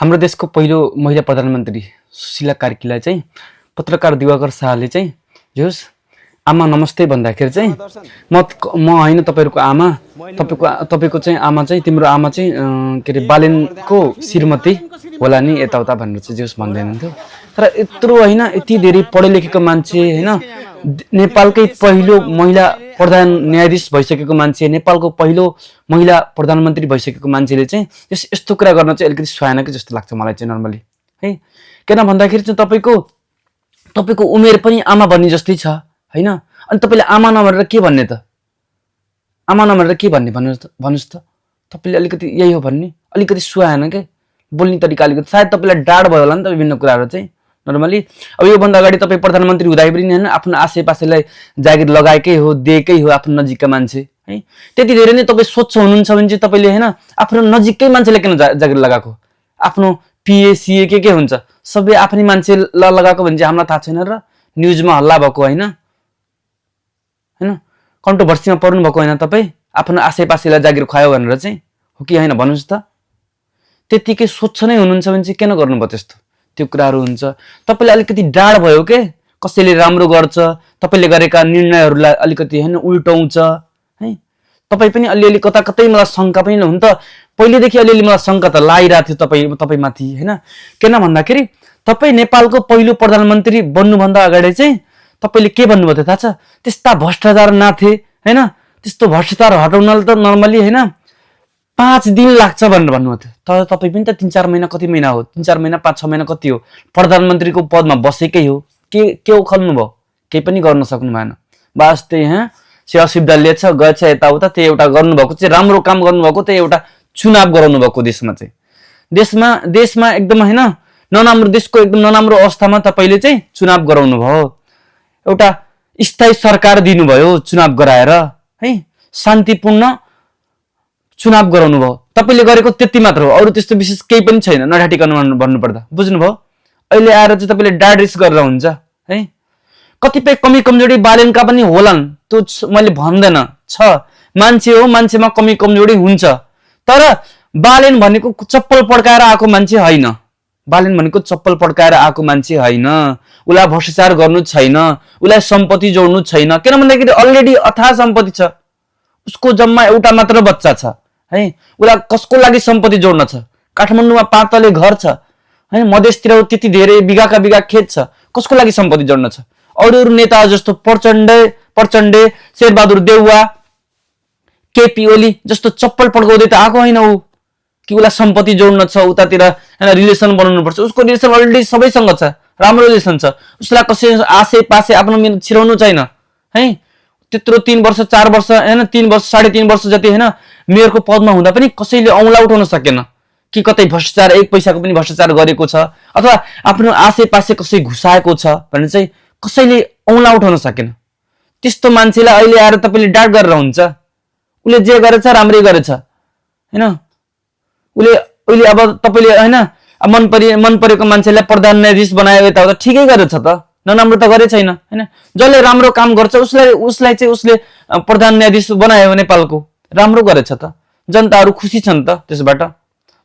हाम्रो देशको पहिलो महिला प्रधानमन्त्री सुशीला कार्कीलाई चाहिँ पत्रकार दिवाकर शाहले चाहिँ जे होस् आमा नमस्ते भन्दाखेरि चाहिँ म होइन तपाईहरुको आमा, तपाईको चाहिँ आमा चाहिँ तिम्रो आमा चाहिँ के रे बालेनको श्रीमती होला नि यताउता भनेर चाहिँ जे होस् भन्दैनथ्यो। तर यत्रो होइन यति धेरै पढे लेखेको मान्छे होइन, नेपालकै पहिलो महिला प्रधान न्यायाधीश भइसकेको मान्छे, नेपालको पहिलो महिला प्रधानमन्त्री भइसकेको मान्छेले चाहिँ यस्तो कुरा गर्न चाहिँ अलिकति सुहाएन कि जस्तो लाग्छ मलाई चाहिँ नर्मली है। किन भन्दाखेरि चाहिँ तपाईको उमेर पनि आमा भन्ने जस्तै छ हैन। अनि तपाईले आमा नभनेर के भन्ने त? आमा नभनेर के भन्ने भन्नुस् त? तपाईले अलिकति यही हो भन्ने अलिकति सुहाएन के बोल्ने तरिका अलिकति सायद तपाईलाई डाड भयो होला नि त विभिन्न कुराहरु चाहिँ नर्मली। अब यो भन्दा अगाडि तपाई प्रधानमन्त्री हुँदा पनि हैन आफ्नो आसेपासेलाई जागिर लगाएकै हो, दिएकै हो आफ्नो नजिकका मान्छे है। त्यति धेरै नै तपाई स्वच्छ हुनुहुन्छ भने चाहिँ तपाईले हैन आफ्नो नजिककै मान्छेले किन जागिर लगाएको? आफ्नो पिए सीए के हुन्छ सबै आफ्नै मान्छे लगाएको भने चाहिँ हामीलाई थाहा छैन र न्यूजमा हल्ला भएको हैन हैन कन्ट्रोभर्सीमा पर्नु भएको हैन तपाई आफ्नो आसेपासेलाई जागिर खुवायो भनेर चाहिँ हो कि हैन भन्नुस् त? त्यतिकै स्वच्छ नै हुनुहुन्छ भने चाहिँ किन गर्नुभयो त्यस्तो? त्यो कुराहरु हुन्छ। तपाईले अलिकति डाड भयो के कसैले राम्रो गर्छ, तपाईले गरेका निर्णयहरुलाई अलिकति हैन उल्टाउँछ है। तपाई पनि अलिअलि कता कतै मलाई शंका पनि हुन त पहिलेदेखि अलिअलि मलाई शंका त लागिरा थियो तपाईमाथि हैन। किन भन्दाखेरि तपाई नेपालको पहिलो प्रधानमन्त्री बन्नु भन्दा अगाडि चाहिँ तपाईले के भन्नुभयो त थाहा छ? त्यस्ता भ्रष्टाचार नाथे हैन, त्यस्तो भ्रष्टाचार हटाउनले त नर्मली हैन 5 दिन लाग्छ भनेर भन्नुभयो थियो। तर तपाई पनि त 3-4 महिना कति महिना हो, 3-4 महिना 5-6 महिना कति हो प्रधानमन्त्रीको पदमा बसेकै हो। के उखल्नु भयो? केही पनि गर्न सक्नु भएन। वास्ते यहाँ से असुविधा लिएछ गएछ यताउता त्यो एउटा गर्नुभएको चाहिँ राम्रो काम गर्नुभएको त्यो एउटा चुनाव गराउनु भएको देशमा चाहिँ देशमा एकदम हैन नराम्रो देशको एकदम नराम्रो अवस्थामा तपाईले चाहिँ चुनाव गराउनु भयो। एउटा स्थायी सरकार दिनुभयो चुनाव गराएर है, शान्तिपूर्ण चुनाव गराउनु भयो। तपाईले गरेको त्यति मात्र हो, अरु त्यस्तो विशेष केही पनि छैन नढाटिकन भन्नु पर्दा। बुझ्नुभयो? अहिले आएर चाहिँ तपाईले डाडरिस गरेर हुन्छ है। कतिपय कमी कमजोरी बालेनका पनि होलान् त्यो मैले भन्दैन छ, मान्छे हो मान्छेमा कमी कमजोरी हुन्छ। तर बालेन भनेको चप्पल पड्काएर आएको मान्छे हैन, बालेन भनेको चप्पल पड्काएर आएको मान्छे हैन। उलाई भ्रष्टाचार गर्नु छैन, उलाई सम्पत्ति जोड्नु छैन। किन भन्दाखेरि अलरेडी अथाह सम्पत्ति छ, उसको जम्मा एउटा मात्र बच्चा छ है। उलाई कसको लागि सम्पत्ति जोड्न छ? काठमाडौँमा 5 तले घर छ है, मधेसतिर त्यति धेरै बिघाका बिघा खेत छ, कसको लागि सम्पत्ति जोड्न छ? अरु नेता जस्तो प्रचण्डे शेरबहादुर देउवा केपी ओली जस्तो चप्पल पड्काउँदै त आएको हैन उ कि उलाई सम्पत्ति जोड्न छ उतातिर हैन, रिलेसन बनाउनु पर्छ। उसको रिलेसन अलरेडी सबैसँग छ, राम्रो रिलेसन छ। उसलाई कसै आसे पासे आफ्नो मेरो छिराउनु छैन है। त्यत्रो 3 वर्ष 4 वर्ष हैन 3 वर्ष 3.5 वर्ष जति हैन मेयरको पदमा हुँदा पनि कसैले औंला उठाउन सकेन कि कतै भ्रष्टाचार 1 पैसाको पनि भ्रष्टाचार गरेको छ अथवा आफ्नो आसे पासे कसै घुसाएको छ भने चाहिँ कसैले औंला उठाउन सकेन। त्यस्तो मान्छेलाई अहिले आएर तपाईले डाड गरेर हुन्छ? उले जे गरेछ राम्रै गरेछ हैन। उले अहिले अब तपाईले हैन मन परेको मान्छेलाई प्रधान न्यायाधीश बनायो यताउता ठिकै गरेछ त, नराम्रो त गरे छैन हैन। जसले राम्रो काम गर्छ उसलाई चाहिँ उसले प्रधान न्यायाधीश बनायो नेपालको, राम्रो गरेछ त। जनताहरु खुसी छन् त त्यसबाट।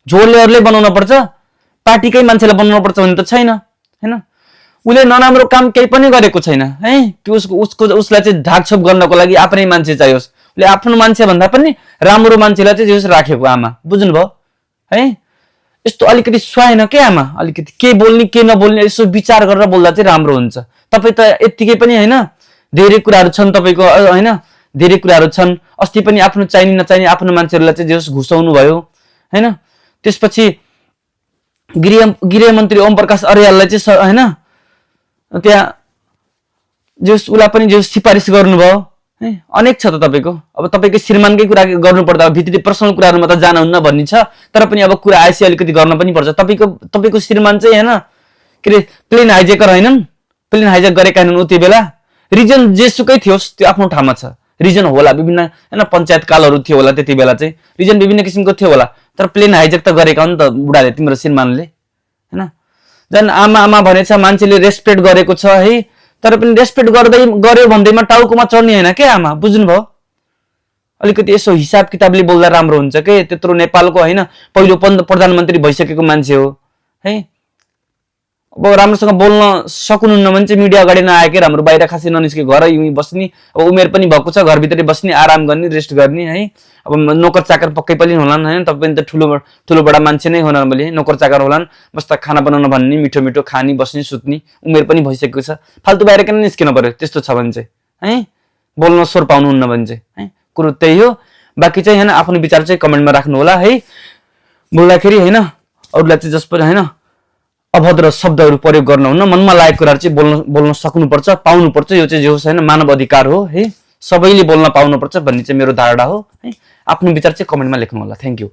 झोलेहरुले बनाउन पर्छ, पार्टीकै मान्छेलाई बनाउन पर्छ भने त छैन हैन। उले नराम्रो काम केही पनि गरेको छैन है कि उसलाई चाहिँ ढाकछोप गर्नको लागि आफ्नै मान्छे चाहियोस्। उले आफ्नो मान्छे भन्दा पनि राम्रो मान्छेलाई चाहिँ जस राखेको आमा। बुझ्नुभयो है? यस्तो अलिकति सुहाएन के आमा? अलिकति के बोल्ने के नबोल्ने यसो विचार गरेर बोल्दा चाहिँ राम्रो हुन्छ। तपाई त यतिकै पनि हैन धेरै कुराहरु छन् तपाईको हैन, धेरै कुराहरु छन्। अस्ति पनि आफ्नो चाहिने नचाहिने आफ्नो मान्छेहरुलाई चाहिँ जस घुसाउनु भयो हैन। त्यसपछि गृह मन्त्री ओम प्रकाश अर्याललाई चाहिँ हैन त्यहाँ जस उला पनि जस सिफारिस गर्नुभयो है। अनेक छ त तपाईको। अब तपाईको श्रीमानकै कुरा गर्नु पर्दा भित्री पर्सनल कुराहरुमा त जान हुन्न भन्ने छ, तर पनि अब कुरा आएपछि अलिकति गर्न पनि पर्छ। तपाईको श्रीमान चाहिँ हैन के रे प्लेन हाइजेकर हैनन्, प्लेन हाइजेक गरेका हैनन् उति बेला। रिजन जेसुकै थियोस् त्यो आफ्नो ठाउँमा छ, रिजन होला विभिन्न हैन पञ्चायत कालहरु थियो होला त्यति बेला चाहिँ रिजन विभिन्न किसिमको थियो होला। तर प्लेन हाइजेक त गरेका हो नि त बुढाले तिम्रो श्रीमानले हैन। जन आमा भनेछ मान्छेले रेस्पेक्ट गरेको छ है, तर पनि रेस्पेक्ट गर्यो भन्दैमा टाउकोमा चढ्ने हैन के आमा। बुझ्नुभयो? अलिकति यसो हिसाब किताबले बोल्दा राम्रो हुन्छ के। त्यत्रो नेपालको हैन पहिलो प्रधानमन्त्री भइसकेको मान्छे हो है। अब राम्रोसँग बोल्न सक्नुहुन्न भने चाहिँ मिडिया अगाडि नआएकै राम्रो, बाहिर खासै ननिस्के घर यहीँ बस्ने, अब उमेर पनि भएको छ, घरभित्रै बस्ने, आराम गर्ने, रेस्ट गर्ने है। अब नोकर चाकर पक्कै पनि होलान् होइन, तपाईँ पनि त ठुलो बडा मान्छे नै होलान् भने नोकर चाकर होलान्, बस्दा खाना बनाउन भन्ने, मिठो मिठो खाने, बस्ने, सुत्ने, उमेर पनि भइसकेको छ, फाल्तु बाहिर किन निस्किनु पर्यो त्यस्तो छ भने चाहिँ है, बोल्न स्वर पाउनुहुन्न भने चाहिँ है। कुरो त्यही हो। बाँकी चाहिँ होइन आफ्नो विचार चाहिँ कमेन्टमा राख्नु होला है। बोल्दाखेरि होइन अरूलाई चाहिँ जस पनि होइन अभद्र शब्दहरू प्रयोग गर्नुहुन्न, मनमा लागेको कुराहरू चाहिँ बोल्न सक्नुपर्छ, पाउनुपर्छ। यो चाहिँ जे होस् होइन मानव अधिकार हो है, सबैले बोल्न पाउनुपर्छ भन्ने चाहिँ मेरो धारणा हो है। आफ्नो विचार चाहिँ कमेन्टमा लेख्नु होला। Thank you.